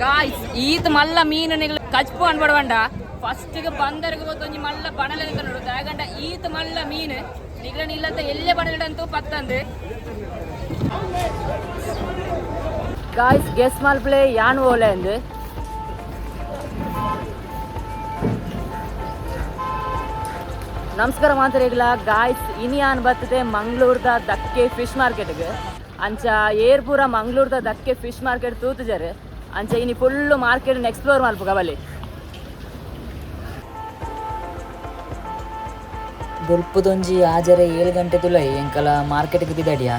Guys ಈತ ಮಲ್ಲ ಮೀನು ನಿಗಲು ಕಚ್ಪು ಅನ್ಬಡವಂಡ ಫಸ್ಟ್ ಬಂದರ್ಗೆ ಒಂಜಿ ಮಲ್ಲ ಬಣಲೆ ನೋಡು ದಾಗಂಡ ಈತ ಮಲ್ಲ ಮೀನು ನಿಗ್ಲ ನಿಲ್ಲಂತ ಎಲ್ಲೇ ಬಣಲೆಡಂತೂ ಪತ್ತಂದು. ಗಾಯ್ಸ್ ಗೆಸ್ ಮಲ್ಪ್ಲೆ ಯಾನ್ ಓಲೆ ಅಂದು. ನಮಸ್ಕಾರ ಮಾತರಿಗಳ. ಗಾಯ್ಸ್ ಇನಿ ಯಾನ್ ಬರ್ತದೆ ಮಂಗಳೂರ್ದ ದಕ್ಕೆ ಫಿಶ್ ಮಾರ್ಕೆಟ್ಗೆ. ಅಂಚ ಏರ್ ಪೂರ ಮಂಗಳೂರ್ದ ದಕ್ಕೆ ಫಿಶ್ ಮಾರ್ಕೆಟ್ ತೂತುಜಾರೆ. ಅಂಚ ಇನಿ ಫುಲ್ಲು ಮಾರ್ಕೆಟ್ ಎಕ್ಸ್ಪ್ಲೋರ್ ಮಲ್ಪುಗ ಬಲ್ಲಿ. ಬೊಲ್ಪುದೊಂಜಿ ಆಜರೆ 7 ಗಂಟೆ ತುಲೈ ಎಂಕಲ ಮಾರ್ಕೆಟ್ಗೆ ಬಿದಡಿಯ.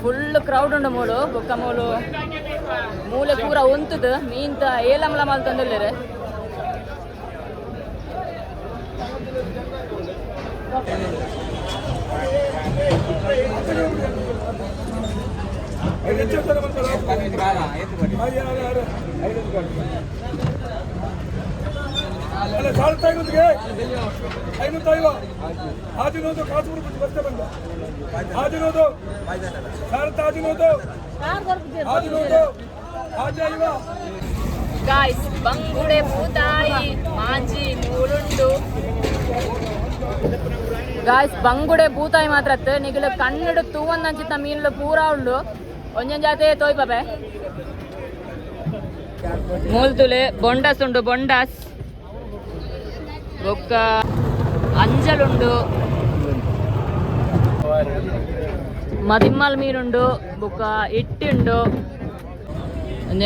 ಫುಲ್ ಕ್ರೌಡ್ ಉಂಡು ಮೂಲು. ಬೊಕ್ಕ ಮೂಲು ಮೂಲೆ ಪೂರ ಉಂತುದು ಮೀನ್ತ ಏಲಂಲ ಮಲ್ತೊಂದುಲ್ಲೆರ್. ಅಲ್ಲ ಸಾವಿರದ ಐನೂರಿಗೆ ಐನೂತ್ತ ಐವ ಆದಿನೋದು ಕಾಸು ಬಿಟ್ಟು ಬರ್ತೇ ಬಂದ ಆದಿನೋದು ಸಾವಿರದ ಆದಿನೋದು ಆದಿನೋದು ಆಜ ಐವ. ಗಾಯ್ಸ್ ಬಂಗುಡೆ, ಬೂತಾಯಿ, ಮಾಂಜಿ ಮೂಲುಂಡು. ಗಾಯ್ಸ್ ಬಂಗುಡೆ ಬೂತಾಯಿ ಮಾತ್ರ ಅತ್ತು. ನಿಗಲು ಕಣ್ಣಡು ತೂವಂದಂಚಿತ್ತ ಮೀನುಲು ಪೂರಾ ಉಂಡು. ಒಂಜೊಂಜಾತೆ ತೋಯ್ ಪಾಪೆ. ಮೂಲ್ತುಲೆ ಬೊಂಡಸ್ ಉಂಡು, ಬೊಂಡಸ್. ಬೊಕ್ಕ ಅಂಜಲುಂಡು, ಮದಿಮ್ಮಲ್ ಮೀನುಂಡು, ಬೊಕ್ಕ ಇಟ್ಟಿಂಡು.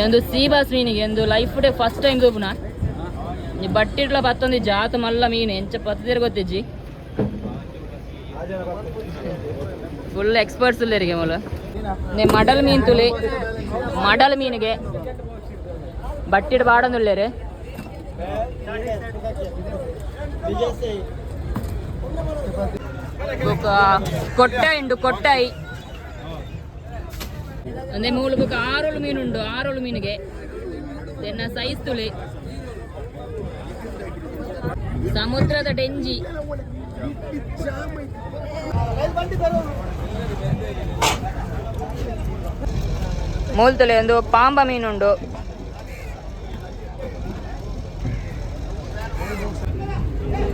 ಒಂದು ಸೀಬಾಸ್ ಮೀನಿಗೆ ಒಂದು ಲೈಫ್ ಡೇ ಫಸ್ಟ್ ಟೈಮ್ ತೂಪುನ. ಈ ಬಟ್ಟಿಡ್ಲ ಪತ್ತೊಂದು ಜಾತ ಮಲ್ಲ ಮೀನು ಎಂಚ ಪತ್ತದಿರ ಗೊತ್ತಿಜ್ಜಿ. ಫುಲ್ ಎಕ್ಸ್ಪರ್ಟ್ಸ್ ಉಲ್ಲೆರಿಗೆ ಮೂಲು. ನೆ ಮಡಲ್ ಮೀನ್ ತುಲಿ, ಮಡಲ್ ಮೀನಿಗೆ ಬಟ್ಟಿಡ್ ಬಾಡೊಂದುಲ್ಲೆರ್. ಬೊಕ್ಕ ಕೊಟ್ಟಾಯಿ ಉಂಡು, ಕೊಟ್ಟಾಯಿ. ಅಂದ್ರೆ ಮೂಲು ಬೊಕ್ಕ ಆರೋಳು ಮೀನುಂಡು. ಆರೋಳು ಮೀನಿಗೆ ತೆನ್ನ ಸೈಜ್ ತುಳಿ. ಸಮುದ್ರದ ಡೆಂಜಿ. ಮೂಲ್ತುಲೆ ಒಂದು ಪಾಂಬ ಮೀನುಂಡು.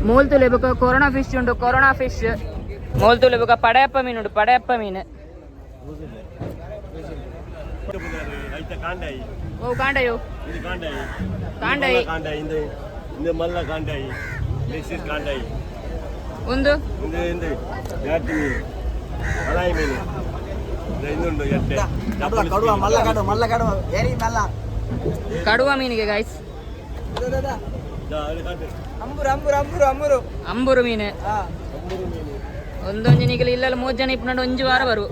ಮೂಲ್ತುಲೆ ಬೊಕ್ಕ ಕೊರೋನಾ ಫಿಶ್ ಉಂಡು, ಕೊರೋನಾ ಫಿಶ್. ಮೂಲ್ತುಲೆ ಬೊಕ್ಕ ಪಡೆಯಪ್ಪ ಮೀನುಂಡು, ಪಡೆಯಪ್ಪ ಮೀನು. ಓ ಕಾಂಡಯೋ ಕಾಂಡೈ. இந்த மல்ல காண்டாயி லெக்ஸிஸ் காண்டாயி. ಒಂದು இந்த இந்த யாட்டி மீன், மலாய் மீன். இந்த இன்னொன்று எட்டு. ಕಡುವ ಮಲ್ಲ, ಕಡುವ ಮಲ್ಲ, ಕಡುವ ಏರಿ ಮಲ್ಲ. ಕಡುವ ಮೀನಿಗೆ ಗಾಯ್ಸ್. ಅಂಬುರು ಅಂಬುರು ಅಂಬುರು ಅಂಬುರು. ಅಂಬುರು ಮೀನು. ಒಂದೊಂದು ನಿಗಲು ಇಲ್ಲಲ್ಲ ಮೂರು ಜನ ಇಪ್ಪನಂಡು ಒಂಜಿ ವಾರ ಬರು.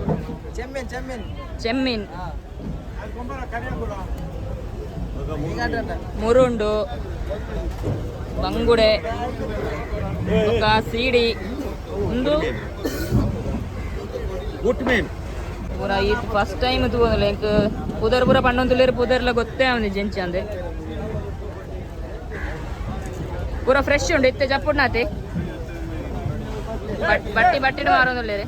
ಚೆಮ್ಮಿನ್ ಚೆಮ್ಮಿನ್. ಚೆಮ್ಮೀನ್, ಮುರುಂಡು, ಬಂಗುಡೆ, ಬೊಕ್ಕ ಸೀಡಿ ಒಂದು. ಮೀನ್. ಪೂರ ಈತ್ ಫಸ್ಟ್ ಟೈಮ್ ತೂವೊಂದುಲ್ಲ ಎಂಕ್. ಪುದರ್ ಪೂರ ಪಂಡೊಂದುಲ್ಲೆರ್, ಪುದರ್ಲ ಗೊತ್ತೇ ಆವಂದಿ ಜೆಂಚಿ ಅಂದೆ. ಪೂರ ಫ್ರೆಶ್ ಉಂಡು, ಇತ್ತೆ ಜಪ್ಪುಡ್ನಾತೆ. ಬಟ್ಟಿ ಬಟ್ಟಿಡು ಮಾರೋದುಲ್ಲೇರೆ.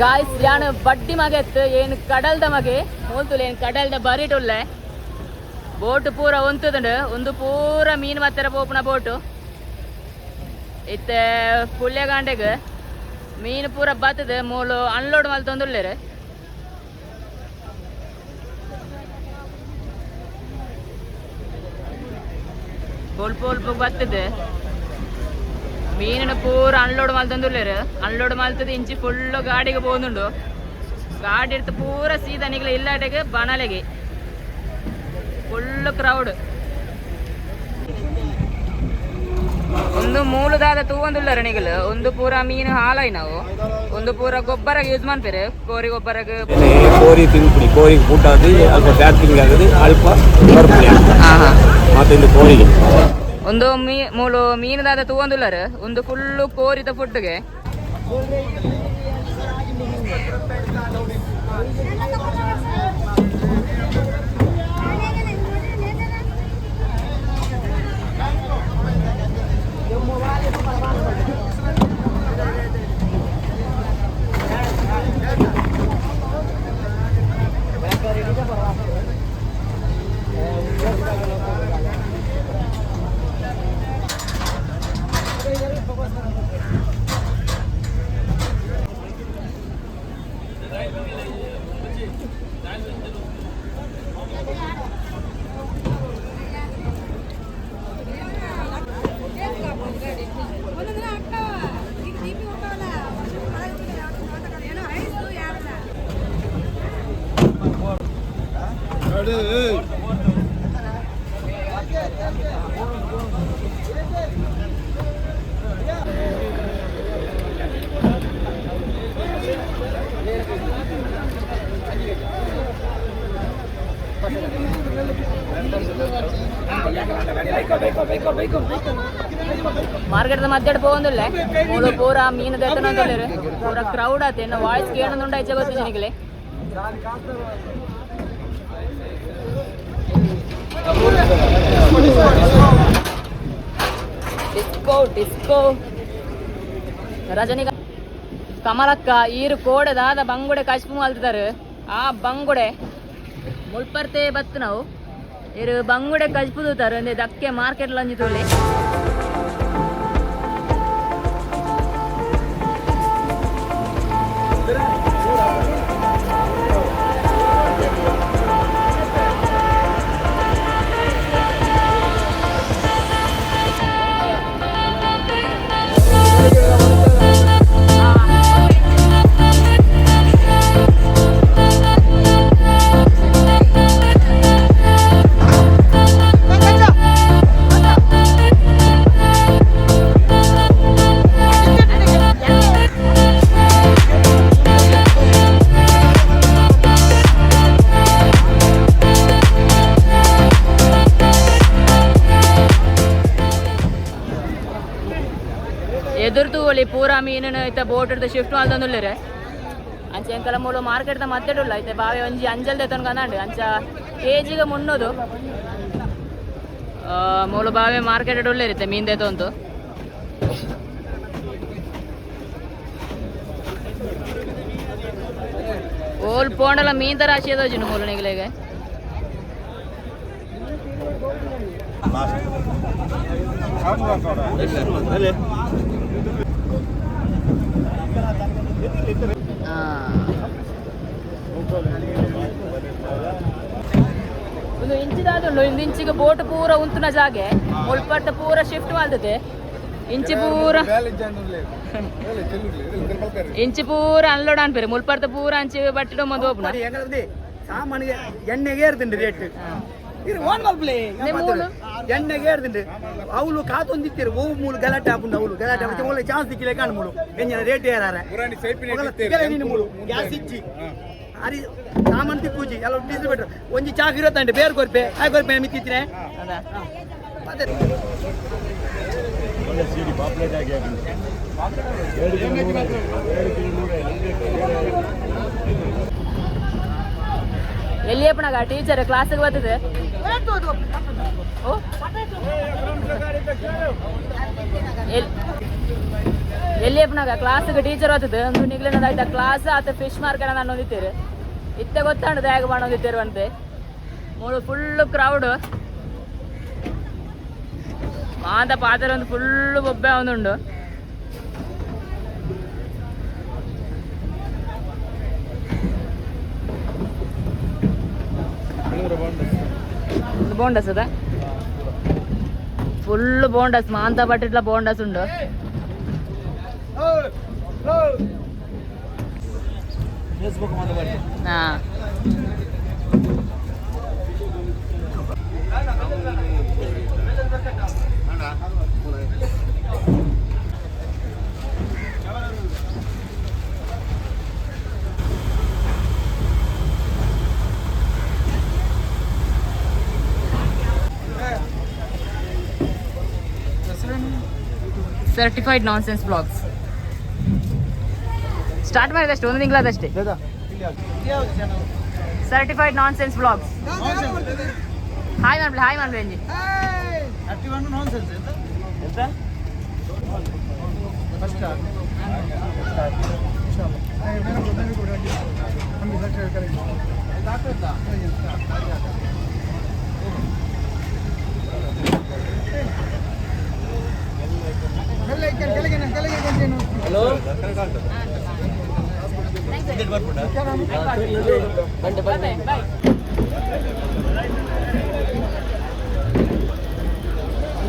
ಗಾಯ್ಸ್ ಯಾನ್ ಬಡ್ಡಿ ಮಗೆತ್ತು ಏನು ಕಡಲ್ದ ಮಗೆ ಹೋಲ್ತುಲೆ ಏನು ಕಡಲ್ದ ಬರಿಟುಲ್ಲೆ ಬೋಟ್ ಪೂರ ಒಂತುದುಂಡು ಒಂದು ಪೂರ ಮೀನು ಮತ್ತರ ಪೋಪುನ ಬೋಟು ಇತ್ತೆ ಪುಲ್ಯಗಾಂಡೆಗ್ ಮೀನು ಪೂರ ಬತ್ತದ ಮೂಲು ಅನ್ಲೋಡ್ ಮಲ್ತೊಂದುಲ್ಲೆರ್. ಪೊಲ್ಪ ಒಲ್ಪ ಬತ್ತದ ಮೀನನ್ನು ಪೂರ ಅನ್ಲೋಡ್ ಮಲ್ತೊಂದುಲ್ಲೆರ್. ಅನ್ಲೋಡ್ ಮಲ್ತದ ಇಂಚಿ ಫುಲ್ಲು ಗಾಡಿಗೆ ಪೋವೊಂದುಂಡು. ಗಾಡಿ ಇರ್ತ ಪೂರ ಸೀದಾ ನಿಗ್ಲ ಇಲ್ಲಾಟೆಗೆ ಬನಲೆಗೆ ಫುಲ್ಲು ಕ್ರೌಡ್. ಒಂದು ಮೂಲದಾದ ತೂವೊಂದುಲ್ಲರ ನಿಗಲು ಒಂದು ಪೂರ ಮೀನು ಹಾಲಾಯ್ನವು ಒಂದು ಪೂರ ಗೊಬ್ಬರ ಯೂಸ್ ಮಾಡ್ತಾರೆ ಕೋರಿ ಗೊಬ್ಬರಗ್ ಕೋರಿ ತಿನ್ಪುಡಿ ಕೋರಿಗೆ ಕೂಟಾದು ಅಲ್ಪ ಫ್ಯಾಟ್ ಆಗುದು ಅಲ್ಪ ಬರ್ಪುಡಿ ಮತ್ತೆ ಕೋರಿಗೆ ಒಂದು ಮೂಲು ಮೀನುದಾದ ತೂವೊಂದುಲ್ಲರ ಒಂದು ಫುಲ್ಲು ಕೋರಿದ ಫುಡ್ಗೆ. ಮಾರ್ಕೆಟ್ ಮಧ್ಯೆ ಪೋವೊಂದುಲ್ಲೆ ಮೂಲು ಪೂರ ಮೀನು ದೆತ್ತನೊಂದುಲ್ಲೆರ್ ಪೂರ ಕ್ರೌಡ್ ಆತೆ ಎನ್ನ ವಾಯ್ಸ್ ಕೇಳೊಂದುಂಡ ಇಜ್ಜ ಗೊತ್ತಿಜ್ಜಿ ನಿಗಲೆ. ಡಿಸ್ಕೋ ಡಿಸ್ಕೋ ರಜನಿಗ ಕಮಲಕ್ಕ ಈರು ಕೋಡೆ ದಾದ ಬಂಗುಡೆ ಕಶ್ಪು ಮಲ್ತಿದಾರು. ಆ ಬಂಗುಡೆ ಮುಲ್ಪರ್ತೆ ಬತ್ತು ನಾವು ಇರು ಬಂಗುಡೆ ಕಜ್ಪು ತೂತಾರು ಅಂದೆ ದಕ್ಕೆ ಮಾರ್ಕೆಟ್ ಲಂಜಿ ತೋಲೆ. ಎದುರು ತೂವೊಲಿ ಪೂರ ಮೀನು ಇತ್ತ ಬೋಟ್ ಹಿಡ್ದು ಶಿಫ್ಟ್ ಮಲ್ತೊಂದುಲ್ಲೆರ್. ಅಂಚ ಎಂಕಲ ಮೂಲು ಮಾರ್ಕೆಟ್ ದ ಮಧ್ಯೆಡ್ ಉಲ್ಲ ಇತ್ತೆ ಬಾವೆ ಒಂಜಿ ಅಂಜಲ್ ದೆತ್ತೊಂದು ಕಂದಾಂಡ್ ಅಂಚ ಕೆಜಿಗೆ 300 ಮೂಲು ಬಾವೆ ಮಾರ್ಕೆಟ್ ಉಲ್ಲೆರ್ ಇತ್ತೆ ಮೀನ್ ದೆತ್ತೊಂದು. ಓಲ್ ಪೋಂಡಲ ಮೀನ್ ತರ ರಾಶಿ ತೋಜುಂಡು ಮೂಲು ನಿಗಲೆಗ್. ಒಂದು ಇಂಚಿದಾದುಂಡು ಇಂದು ಇಂಚಿಗೆ ಬೋಟ್ ಪೂರ ಉಂತುನ ಜಾಗೆ ಮುಲ್ಪಟ್ಟ ಪೂರ ಶಿಫ್ಟ್ ಮಾಡ್ತದೆ ಇಂಚಿ ಪೂರ ಇಂಚಿ ಪೂರ ಅನ್ಲೋಡ್ ಅನ್ಪೇರು ಮುಲ್ಪರ್ತ ಪೂರ ಅಂಚಿ ಬಟ್ಟಿಡ ಮಂದು ಓಪನ ಸಾಮಾನ್ಯ ಎಣ್ಣೆಗೆ ಏರ್ದುಂಡು ರೇಟ್ ಇದು ಓನ್ ಮಲ್ಪಲೆ ಎಣ್ಣೆಗೆ ಏರ್ದುಂಡು ಅವಳು ಕಾತೊಂದಿತ್ತೀರು ಓವು ಮೂಲು ಗಲಾಟೆ ಆಪುಂಡು ಅವಳು ಗಲಾಟೆ ಆಪುಂಡು ಮೂಲ ಚಾನ್ಸ್ ದಿಕ್ಕಿಲೆ ಕಾಣು ಮೂಲು ಎಂಜಿನ ರೇಟ್ ಏರಾರೆ ಮೂಲು ಗ್ಯಾಸ್ ಇಚ್ಚಿ ಅರಿ ಸಾಮಾನು ತಿಕ್ಕೂಜಿ ಎಲ್ಲ ಡೀಸೆಲ್ ಪೆಟ್ರೋಲ್ ಒಂಜಿ ಚಾಕ್ ಇರತ್ತಂಡೆ ಬೇರೆ ಕೊರ್ಪೆ ಆಯ್ ಕೊರ್ಪೆ ಮಿತ್ತಿತ್ತಿನೆ ಎಲ್ಲಿ ಅಪ್ಪನಾಗ ಟೀಚರ್ ಕ್ಲಾಸಿಗೆ ಬರ್ತದೆ ಓ ಎಲ್ಲಿ ಅಪ್ಪನಾಗ ಕ್ಲಾಸ್ಗೆ ಟೀಚರ್ ಬರ್ತದೆ ಒಂದು ನಿಗ್ಲಿನದಾಯ್ತ ಕ್ಲಾಸ್ ಆತ ಫಿಶ್ ಮಾರ್ಕೆಟ್ ನಾನು ಹೊಂದಿತ್ತೀರಿ ಇತ್ತೆ ಗೊತ್ತಾಂಡು ಹೇಗೆ ಮಾಡೋದಿದ್ದೀರು ಅಂತೆ ಮೂಳು ಫುಲ್ಲು ಕ್ರೌಡ್ ಮಾಂತ ಪಾತ್ರ ಒಂದು ಫುಲ್ಲು ಬೊಬ್ಬೆ ಒಂದುಂಡು. ಬೋಂಡಸ್ ಅದ ಫುಲ್ ಬೋಂಡಸ್ ಮಾಂತ ಬಟ್ಟಿಟ್ಲ ಬೋಂಡಸ್ ಉಂಡು. ಹಾ ಸರ್ಟಿಫೈಡ್ ನಾನ್ಸೆನ್ಸ್ ಬ್ಲಾಗ್ಸ್ ಸ್ಟಾರ್ಟ್ ಮಾಡಿದಷ್ಟೇ ಒಂದು ತಿಂಗಳಾದಷ್ಟೇ. ಸರ್ಟಿಫೈಡ್ ನಾನ್ಸೆನ್ಸ್ ಬ್ಲಾಗ್ಸ್ ಹಾಯ್ ಮಾಡ್ಲಿ ಹಾಯ್ ಮಾಡ್ಲಿ ಅಂಜಿ.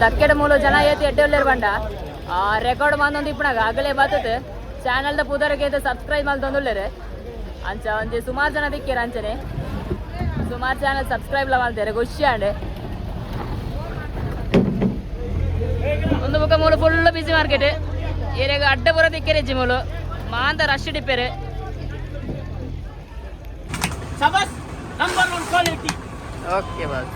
ದಕ್ಕೆಡ ಮೂಲ ಜನ ಏತಿ ಎಡ್ಡೆ ಬಂಡ ಆ ರೆಕಾರ್ಡ್ ಮಂದೊಂದು ಇಪ್ಪಣಾಗ ಆಗಲೇ ಬರ್ತದೆ ಚಾನಲ್ದ ಪುದರಕ್ಕೆ ಸಬ್ಸ್ಕ್ರೈಬ್ ಮಲ್ತೊಂದುಲ್ಲೇರೆ ಅಂಚ ಒಂಜಿ ಸುಮಾರು ಜನ ದಿಕ್ಕೇರ ಅಂಚನೆ ಸುಮಾರು ಚಾನಲ್ ಸಬ್ಸ್ಕ್ರೈಬ್ ಲ ಮಲ್ತೇರೆ ಖುಷಿ ಆಂಡೆ. ಒಂದು ಬೊಕ ಮೂಲು ಫುಲ್ ಬಿಸಿ ಮಾರ್ಕೆಟ್ ಏರಿಯಾಗ ಅಡ್ಡ ಪೂರ ದಿಕ್ಕೇರೆ ಇಜ್ಜಿ ಮೂಲು ಮಾಂತ ರಶ್ ಡಿಪ್ಪೇರೆ. Number 1 quality. Okay boss.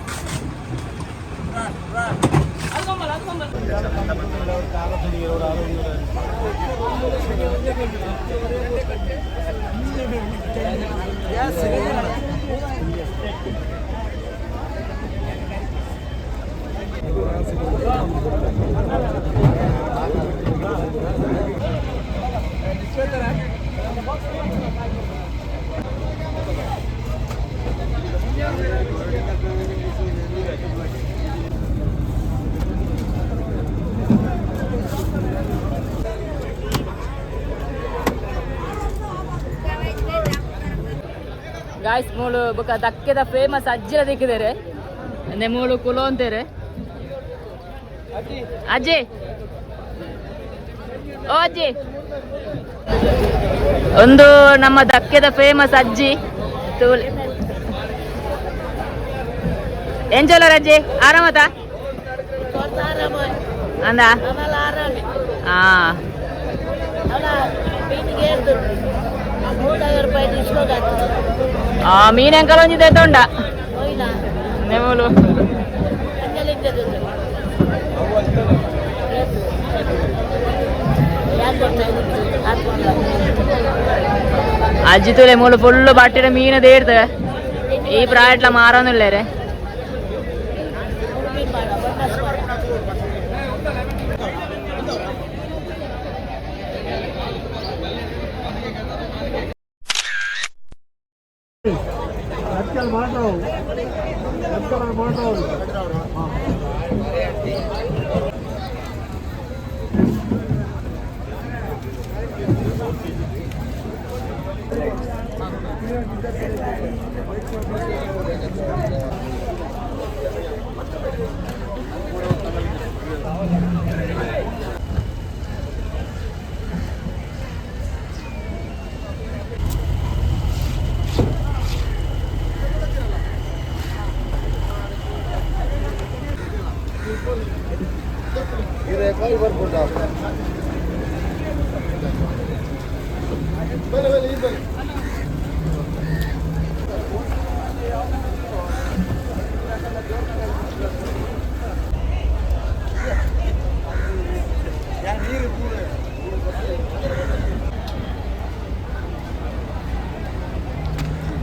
Guys ಮೂಲು ಬೊಕ ದಕ್ಕೆದ ಫೇಮಸ್ ಅಜ್ಜಿಲ ದಿಕ್ಕಿದ್ದಾರೆ ಅಂದೆ ಮೂಲು ಕುಲೋ ಅಂತಾರೆ. ಅಜ್ಜಿ ಓ ಅಜ್ಜಿ ಒಂದು ನಮ್ಮ ದಕ್ಕೆದ ಫೇಮಸ್ ಅಜ್ಜಿ ತೂಲೆ ಎಂಜೋಲರ್ ಅಜ್ಜಿ ಆರಾಮತ ಅಂದ ಹಾ ಆ ಮೀನ್ ಅಂಕಲ್ ಒಂಜಿದೆ ತೊಂಡ ನೆಮೂಲು ಅಜ್ಜಿ ತುಲೆ ಮೂಲು ಫುಲ್ಲು ಬಟ್ಟಿಡ ಮೀನು ದೇಡ್ತ ಈ ಪ್ರಾಯಟ್ಲ ಮಾರೋನಿಲ್ಲೇರೆ.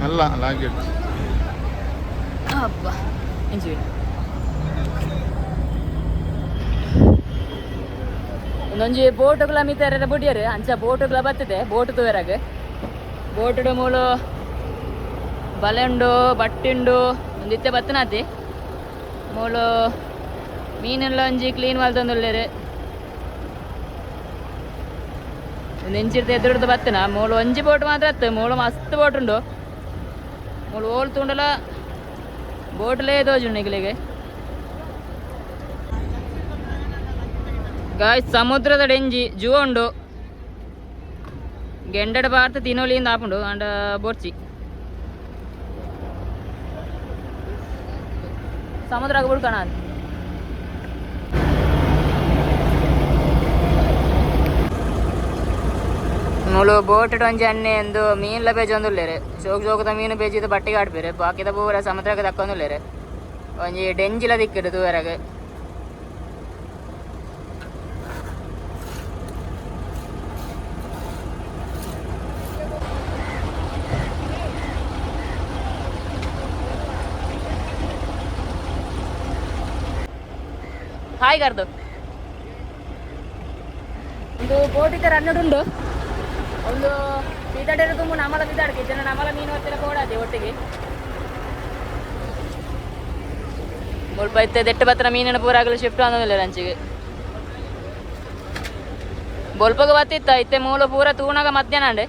ಅಲ್ಲ ಲಾಗೆಟ್ ಅಬ್ಬಾ ಎಂಜಿ ಒಂದೊಂಜಿ ಬೋಟುಗಳ ಮಿತ್ತಾರ ಬುಡಿಯರು ಅಂಚ ಬೋಟುಗಳ ಬರ್ತದೆ ಬೋಟು ತೂವೆರಾಗ ಬೋಟುಡು ಮೂಲು ಬಲೆ ಉಂಡು ಬಟ್ಟೆ ಉಂಡು ಒಂದು ಇತ್ತೆ ಬತ್ತನಾತಿ ಮೂಲು ಮೀನೆಲ್ಲ ಒಂಜಿ ಕ್ಲೀನ್ ಮಲ್ತೊಂದುಲ್ಲೆರ್ ಒಂದು ಎದುರುಡ್ದು ಬತ್ತನ ಮೂಲು ಒಂಜಿ ಬೋಟ್ ಮಾತ್ರ ಅತ್ತು ಮೂಲು ಮಸ್ತ್ ಬೋಟ್ ಉಂಡು ಮೂಲು ಓಲ್ ತೂಂಡಲ ಬೋಟ್ಲೇ ತೋಜುಂಡು ನಿಗಲಿಗೆ. ಗಾಯ್ಸ್ ಸಮುದ್ರದ ಡೆಂಜಿ ಜುವ ಉಂಡು ಗೆಂಡಡ ಭಾರತ ತಿನೋಲಿಯಿಂದ ಆಪುಂಡು ಅಂಡ ಬೋರ್ಚಿ ಸಮುದ್ರ ಬುಡ್ಕಣ ಮೂಲು ಬೋಟ್ ಒಂಜಿ ಅಣ್ಣೆ ಎಂದು ಮೀನ್ಲ ಬೇಜೊಂದುಲ್ಲೆರ್ ಶೋಕ್ ಶೋಕದ ಮೀನು ಬೇಜಿದ ಬಟ್ಟಿಗೆ ಆಡ್ಪೇರು ಬಾಕಿದ ಪೂರ ಸಮುದ್ರಕ್ಕೆ ದಕ್ಕೊಂದುಲ್ಲೆರ್ ಒಂಜಿ ಡೆಂಜಿಲ ದಿಕ್ಕಿಡು ತೂವೆರಗ್. ಹಾಯ್ ಕರ್ದು ಒಂದು ಬೋಟ್ ಇತ್ತರ ಹನ್ನೆರಡು ಒಂದು ಪೀತಾಡೇರು ತುಂಬ ನಮಲ ಪಿದಾಡ್ಕೆ ಜನ ನಮಲ ಮೀನು ಹತ್ತಿರ ಬೋಡಾದೆ ಒಟ್ಟಿಗೆ ಮುಲ್ಪ ಇತ್ತೆ ದೆಟ್ಟ ಬತ್ತಿನ ಮೀನಿನ ಪೂರಾಗಲು ಶಿಫ್ಟ್ ಆನೋದಿಲ್ಲ ರಂಚಿಗೆ ಬೊಲ್ಪಗ ಬತ್ತಿತ್ತ ಇತ್ತೆ ಮೂಲ ಪೂರ ತೂಣಗ ಮಧ್ಯಾಹ್ನ ಅಂಡೆ.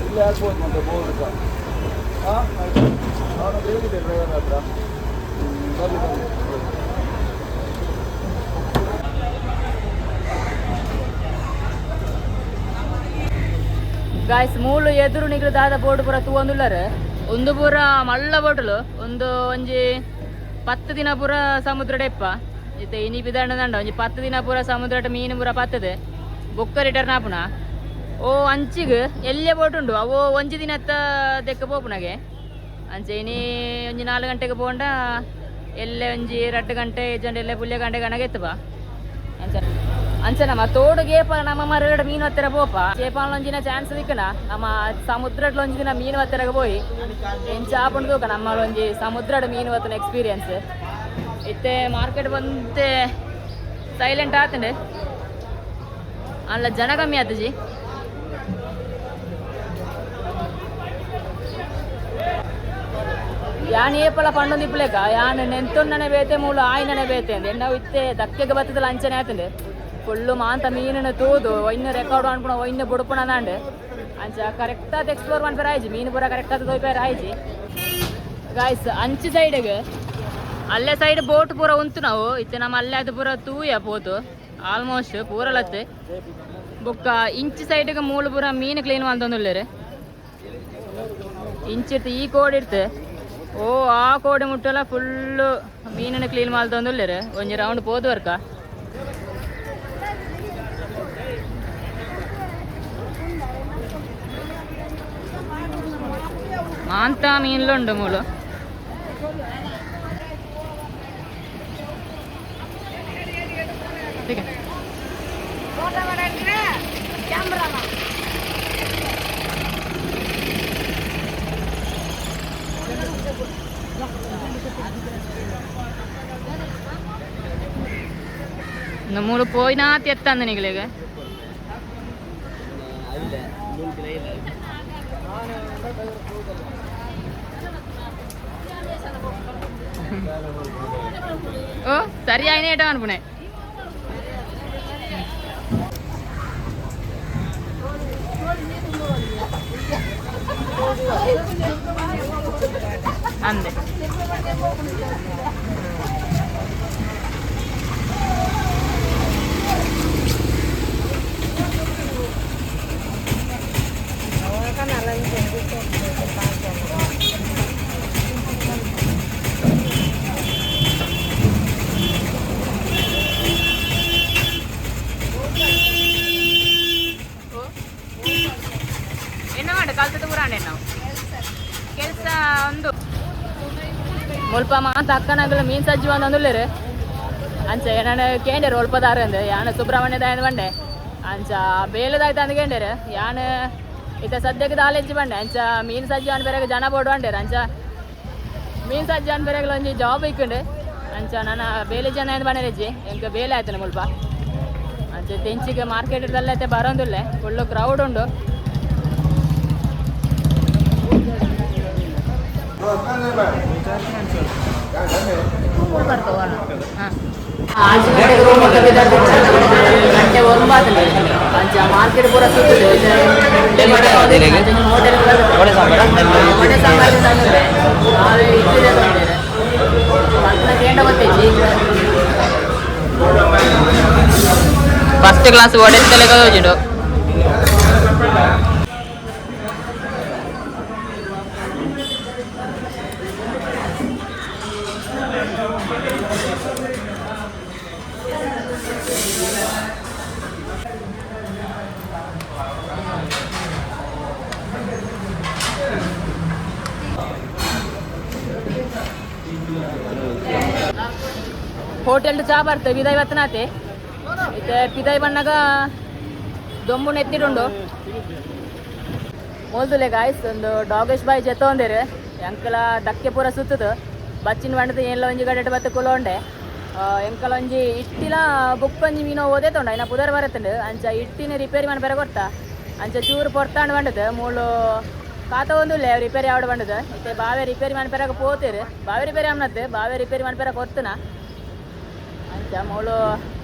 ಇಲ್ಲಿ ಆಗ್ಬೋದು ಮತ್ತೆ ಬೋರ್ಡ್ ಸಹ. ಹಾಂ ಆಯ್ತು, ಅವನ ಹತ್ರ ಹೇಳಿದೆ ಡ್ರೈವರ್ ಹತ್ರ. ಬರಲಿ ಬರಲಿ. ಗಾಯ್ಸ್ ಮೂಲು ಎದುರು ನಿಗ್ಲು ದಾದ ಬೋರ್ಡ್ ಪೂರ ತೂವೊಂದುಲ್ಲರ್ ಒಂದು ಪೂರ ಮಲ್ಲ ಬೋಟಲು ಒಂದು ಒಂಜಿ 10 ದಿನ ಪೂರ ಸಮುದ್ರ ಡೆಪ್ಪ ಇತ್ತೆ ಇನಿ ಪಿದಾಂಡ ದಂಡ ಒಂಜಿ 10 ದಿನ ಪೂರ ಸಮುದ್ರ ಮೀನು ಪೂರ ಪತ್ತದೆ ಬೊಕ್ಕ ರಿಟರ್ನ್ ಆಪುನ. ಓ ಅಂಚಿಗ್ ಎಲ್ಲೆ ಬೋಟ್ ಉಂಡು ಅವು ಒಂಜಿ ದಿನತ್ತ ದೆಕ್ಕ ಪೋಪುನಗೆ ಅಂಚೆ ಇನಿ ಒಂಜಿ 4 ಗಂಟೆಗೆ ಪೋಂಡ ಎಲ್ಲೆ ಒಂಜಿ 2 ಗಂಟೆ ಜಂಡ ಎಲ್ಲೆ ಪುಲ್ಯ ಗಂಟೆ ಗಣಗೆ ಎತ್ತುವ. ಅಂಚ ಅಂಚ ನಮ್ಮ ತೋಡು ಗೇಪ ನಮ್ಮ ಮರಗಡ ಮೀನು ಹತ್ತಿರ ಪೋಪ ಚೇಪಾಲ ಒಂಜಿನ ಚಾನ್ಸ್ ದಿಕ್ಕನ ನಮ್ಮ ಸಮುದ್ರಡ್ ಒಂಜಿ ದಿನ ಮೀನು ಹತ್ತಿರಗೆ ಪೋಯಿ ಎಂಚ ಆಪುಂಡು ತೂಕ ನಮ್ಮ ಒಂಜಿ ಸಮುದ್ರಡ್ ಮೀನು ಹತ್ತಿನ ಎಕ್ಸ್ಪೀರಿಯನ್ಸ್. ಇತ್ತೆ ಮಾರ್ಕೆಟ್ ಬಂತೆ ಸೈಲೆಂಟ್ ಆತಂಡೆ ಅಲ್ಲ ಜನ ಕಮ್ಮಿ ಆತಜಿ. ಯಾನ್ ಏಪಲ ಪಂಡೊಂದು ಇಪ್ಪಲೇಕ ಯಾನ್ ನೆಂತೊನ್ನನೆ ಬೇತೆ ಮೂಲು ಆಯ್ನನೆ ಬೇತೆ ಅಂದ್ ಎನ್ನ ಇತ್ತೆ ದಕ್ಕೆಗೆ ಬತ್ತದಲ್ಲ ಅಂಚನೆ ಆತಂಡೆ ಫುಲ್ಲು ಮಾಂತ ಮೀನನ್ನು ತೂದು ಒಯ್ನ ರೆಕಾರ್ಡ್ ಅನ್ಪುಣ ಒಯ್ನ ಬುಡುಪುಣ ಅಂಡ್ ಅಂಚ ಕರೆಕ್ಟ್ ಆದ್ ಎಕ್ಸ್ಪ್ಲೋರ್ ಮನ್ಪೆರ ಆಯ್ಜಿ ಮೀನು ಪೂರ ಕರೆಕ್ಟ್ ಆದ್ ತೋಯ್ಪೆರ ಆಯ್ಜಿ. ಗಾಯ್ಸ್ ಅಂಚು ಸೈಡ್ಗೆ ಅಲ್ಲೇ ಸೈಡ್ ಬೋಟ್ ಪೂರ ಉಂತು ನಾವು ಇತ್ತೆ ನಮ್ಮ ಅಲ್ಲೇ ಅದು ಪೂರ ತೂಯ ಪೋತು ಆಲ್ಮೋಸ್ಟ್ ಪೂರ ಲತ್ತೆ ಬೊಕ್ಕ ಇಂಚು ಸೈಡ್ಗೆ ಮೂಲು ಪೂರ ಮೀನು ಕ್ಲೀನ್ ಮಲ್ತೊಂದುಲ್ಲೆರ್ ಇಂಚಿರ್ತು ಈ ಕೋಡ್ ಇರ್ತು ಓ ಆ ಕೋಡಿ ಮುಟ್ಟಲ ಫುಲ್ಲು ಮೀನನ್ನು ಕ್ಲೀನ್ ಮಲ್ತೊಂದುಲ್ಲೆರ್ ಒಂಜಿ ರೌಂಡ್ ಪೋದು ವರ್ಕ. ಮಾಂತ ಮೀನ್ಲು ಮೂಲು. ಮೂಲು ಪೋಯಿನಾ ಎತ್ತಂದ ನಿಗಲಿಗ. ಓ ಸರಿ ಆಯ್ನ ಏಟ ಅನ್ಪುಣೆ. ಅಂದೆ ಎನ್ನ ಮಾಡ ಕಲ್ತದ ಪುರಾಣ ನಾವು ಕೆಲಸ ಒಂದು ಮುಲ್ಪ ಮಾತ ಅಕ್ಕನಗಲ ಮೀನ್ ಸಜ್ಜು ಅಂದುಲ್ಲೇರು. ಅಂಚ ನಾನು ಕೇಂಡೇರು ಒಲ್ಪದಾರ ಅಂದ್ ಯಾನ ಸುಬ್ರಹ್ಮಣ್ಯದಾಯನ ಬಂಡೆ ಅಂಚ ಬೇಲದಾಯ್ತು ಅಂದ್ ಕೇಂಡೇರು. ಯಾನ್ ಇತ್ತ ಸದ್ಯಕ್ಕೆ ದಾಲೆಜ್ಜಿ ಬಂಡೆ. ಅಂಚ ಮೀನ್ ಸಜ್ಜು ಅನ್ ಬೇರೆ ಜನ ಬೋಡು ಬಂಡೇರು. ಅಂಚ ಮೀನ್ ಸಜ್ಜು ಅನ್ ಬೇರೆ ಒಂಜಿ ಜಾಬ್ ಇಕ್ಕುಂಡು. ಅಂಚ ನಾನು ಬೇಲೆ ಜನ ಏನು ಬಂಡೇಜಿ ಎಂಕ ಬೇಲೆ ಆಯ್ತಾನೆ ಮುಲ್ಪ. ಅಂಚ ತೆಂಚಿಗೆ ಮಾರ್ಕೆಟ್ ಐತೆ ಬರೋಂದುಲ್ಲೆ, ಫುಲ್ಲು ಕ್ರೌಡ್ ಉಂಡು. ಗಂಟೆ ಒಂಬತ್ತು ಅಂಚ ಮಾರ್ಕೆಟ್ ಪೂರ ಸುತ್ತುದು. ಹೋಟೆಲ್ ವಡೆ ಸಾಂಬಾರ್ ಇಡ್ಲಿ ತಗೊಂಡಿದ್ದಾರೆ. ಫಸ್ಟ್ ಕ್ಲಾಸ್ ವಡೆ ತಲೆಗೆ ಹೋಜಿಡು. ಹೋಟೆಲ್ ಚಾ ಬರ್ತದೆ ಪಿದಾಯಿ ಬತ್ತನಾತೆ. ಇತ್ತೆ ಪಿದಾಯಿ ಬಣ್ಣಗ ದೊಂಬು ನೆತ್ತಿಡುಂಡು. ಮೋಲ್ದುಲೆ ಗಾಯ್ಸ್, ಒಂದು ಡಾಗೇಶ್ ಬಾಯ್ ಜೆತ್ತೊಂದಿರು. ಎಂಕಲ ದಕ್ಕೆ ಪೂರ ಸುತ್ತದು ಬಚ್ಚಿನ ಬಂಡದ ಏನ್ಲ ಒಂಜಿ ಗಡೆ ಬತ್ತ ಕುಲೋಂಡೆ. ಎಂಕಲ ಒಂಜಿ ಇಟ್ಟಿಲ ಬುಕ್ ಒಂಜಿ ಮೀನು ಓದೇ ತೊಂಡ ಇನ್ನ ಪುದರ್ ಬರತ್ತಂಡು. ಅಂಚ ಇಟ್ಟಿನ ರಿಪೇರಿ ಮನ್ಪೆರ ಕೊರ್ತ. ಅಂಚ ಚೂರು ಪೊರ್ತಾಂಡ್ ಬಂಡದು ಮೂಲು ಕಾತ ಒಂದುಲ್ಲೆ ರಿಪೇರಿ ಆವಡ ಬಂಡದು. ಇತ್ತೆ ಬಾವೆ ರಿಪೇರಿ ಮನ್ಪೆರಾಗ ಪೋತೇರು. ಬಾವೆ ರಿಪೇರಿ ಆಮ್ನತ್ತು ಬಾವೆ ರಿಪೇರಿ ಮನ್ಪೆರ ಕೊರ್ತನ. ಅಂಚ ಮೂಲು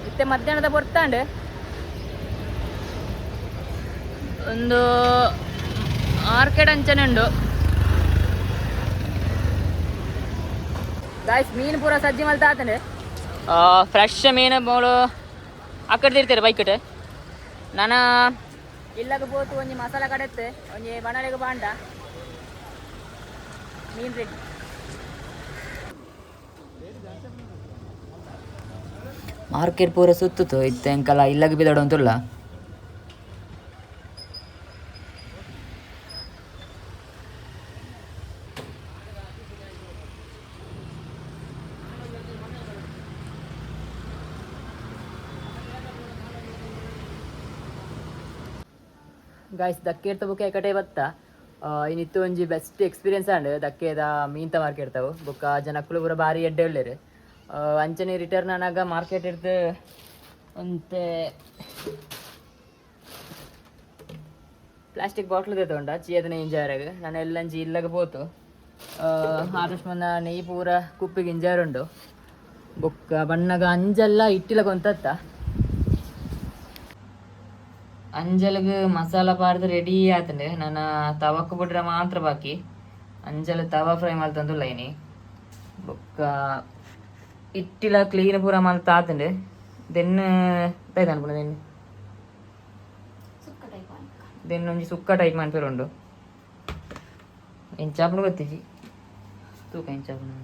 ಇತ್ತೆ ಮಧ್ಯಾಹ್ನದ ಪೊರ್ತಾಂಡ್. ಒಂದು ಮಾರ್ಕೆಟ್ ಅಂಚನೆ ಉಂಡು ಗಾಯ್ಸ್. ಮೀನು ಪೂರ ಸಜ್ಜಿ ಮಲ್ತ ಆತಂಡೆ. ಫ್ರೆಶ್ ಮೀನು ಮೂಲು ಅಕ್ಕಡೆ ತಿರ್ತೀರ ಬೈಕಟ್. ನಾನ ಇಲ್ಲಗ ಪೋತು ಒಂಜಿ ಮಸಾಲ ಕಡೆತ್ತು ಒಂಜಿ ಬಣಲೆಗ್ ಬಾಂಡ ಮೀನು ರೆಡಿ. ಮಾರ್ಕೆಟ್ ಪೂರ ಸುತ್ತುತ್ತು. ಇತ್ತೆ ಎಂಕಲ ಇಲ್ಲಗ್ ಬಿದಡೊಂತುಲ್ಲ. ಗಾಯ್ಸ್, ದಕ್ಕೇರ್ತ ಬುಕ್ಕ ಎಕಟೆ ಬತ್ತ. ಇನಿತ್ತು ಒಂಜಿ ಬೆಸ್ಟ್ ಎಕ್ಸ್ಪೀರಿಯನ್ಸ್ ಆಂಡ್ ದಕ್ಕೆದ ಮೀನ್ತ ಮಾರ್ಕೆಟ್ ತಾವು. ಬೊಕ್ಕ ಜನಕ್ಕುಲು ಪೂರ ಬಾರಿ ಎಡ್ಡೆ ಉಲ್ಲೆರ್. ಅಂಚನೆ ರಿಟರ್ನ್ ಆನಾಗ ಮಾರ್ಕೆಟ್ ಇರ್ದು ಒಂತೆ ಪ್ಲಾಸ್ಟಿಕ್ ಬಾಟ್ಲ್ ತಗೊಂಡ ಚೀಯದನ ಇಂಜಾರಾಗ. ನಾನು ಎಲ್ಲಂಜಿ ಇಲ್ಲಗ ಪೋತು ಆದಷ್ಟು ಮಂದ ನೆಯ್ಯಿ ಪೂರ ಕುಪ್ಪಿಗೆ ಇಂಜಾರ್ ಉಂಡು. ಬೊಕ್ಕ ಬಣ್ಣಗ ಅಂಜೆಲ್ಲ ಇಟ್ಟಿಲ ಕೊಂತತ್ತ. ಅಂಜಲ್ಗ್ ಮಸಾಲ ಪಾಡ್ದು ರೆಡಿ ಆತಂಡು. ನನ್ನ ತವಕ್ ಬಿಡ್ರೆ ಮಾತ್ರ ಬಾಕಿ. ಅಂಜಲ್ ತವಾ ಫ್ರೈ ಮಲ್ತಂದುಲ್ಲ ಇನಿ. ಬೊಕ್ಕ ಇಟ್ಟಿಲ ಕ್ಲೀನ್ ಪೂರ ಮಲ್ತ ಆತಂಡು. ದೆನ್ ದಾಯ್ತ ಅನ್ಪುಂಡು ದೆನ್ ದೆನ್ ಒಂಜಿ ಸುಕ್ಕ ಟೈಪ್ ಮನ್ಪೆರೆ ಉಂಡು. ಎಂಚಾಪುಂಡು ಗೊತ್ತಿಜಿ, ತೂಕ ಎಂಚಾಪುಂಡು.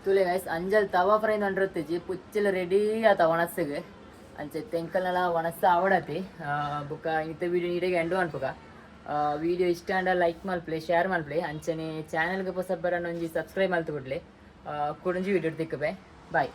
ತುಲೆ ಗೈಸ್, ಅಂಜಲ್ ತವಾ ಫ್ರೈ ಅಂಡ್ರತ್ತಿಜಿ ಪುಚ್ಚಲ್ ರೆಡಿ ಆತ ಒಣಸ್ಸಿಗೆ. ಅಂಚೆ ತೆಂಕಲ್ನೆಲ ಒಣಸ್ಸ ಆವಡತಿ. ಬೊಕ್ಕ ಇತ್ತ ವೀಡಿಯೋ ನೀಟಾಗಿ ಎಂಡು ಅನ್ಪುಗ. ವಿಡಿಯೋ ಇಷ್ಟ ಆಂಡ ಲೈಕ್ ಮಲ್ಪಲೆ, ಶೇರ್ ಮಲ್ಪಲೆ. ಅಂಚನೆ ಚಾನೆಲ್ಗೆ ಪೊಸಬ್ಬರನ್ನ ಒಂಜಿ ಸಬ್ಸ್ಕ್ರೈಬ್ ಮಲ್ತು ಬಿಡ್ಲೆ. ಕುಡೊಂಜಿ ವಿಡಿಯೋ ತಿಕ್ಕಬೆ. ಬಾಯ್.